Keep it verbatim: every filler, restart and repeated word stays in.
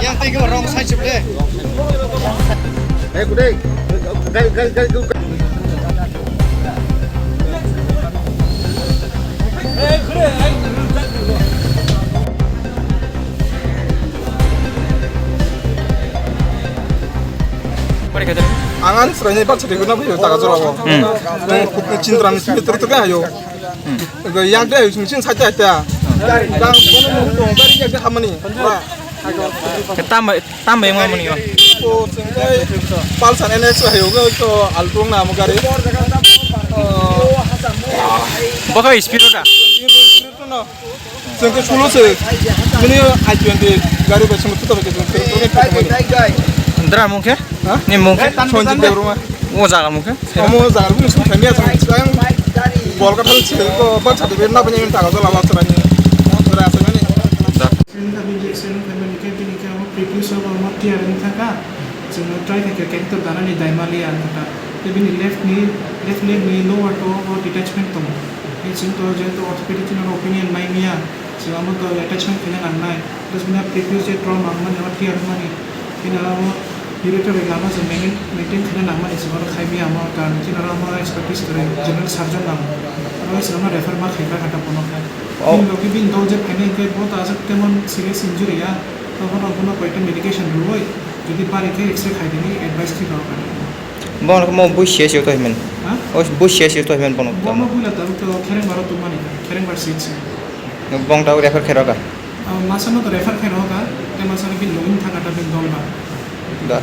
Yang tei ke wrong side sip le. Eh, kudai. Gal, gal, gal, gal. Ang ani chwraini bak chwraini gwnang phaiyo taka jora o. Hmm. Chindra ni simi tor tor khe hayo. Ego yak de sing sing saita ta. Dang bono nung tong gari yak de hamani. Tam tam bai ma mani o. O sing kai Pulsar N S hayo go to Alto na mo gari. Baka speed ota. Sing ke sulu se. Mini I twenty gari bai sing tu ta ke sing. Dra mung khe? Ha? Ni mung khe? Sonjit Debbarma. O jaga mung khe? Omo jaga mung sing thangya sing. Bol ka thal se ko ba chati be na bani ta ga la ba sara ni. Sara se ni. Da. Sini kami je sini kami ni ke bini ke amo previous amo amo tiar ni thaka. Sini try ke ke to dana ni daimali an thaka. Te bini left ni, left leg ni lower to amo detachment tong. Ni sini to je to orthopedic ni opinion mai niya. Sini amo to attachment kene nang nai. Terus bini previous je trauma mani amo tiar mani. Bini amo ureter lama je maintain, maintain kene nang mani sini amo khai mi amo kan sini amo expertise kore general surgeon nang. Amo sini amo refer ma khai ka kata pono khai. Oh. Bini logi bini dol je phainai hwnkhe bo to aswk temon serious injury ya. Tobono bono koita medication rwui, jodi bari khe X-ray khai dini advice khe rw kha. Bono mo bui siya siya to himen. Ha? O bui siya siya to himen bono. Bono buila tabuk to khereng baro tongmani, khereng bar seat se. Bong tabuk refer khe rw kha? Ah, masa no to refer khe rw kha, te masa no bini logi thang kha ta bini dol ba. Da.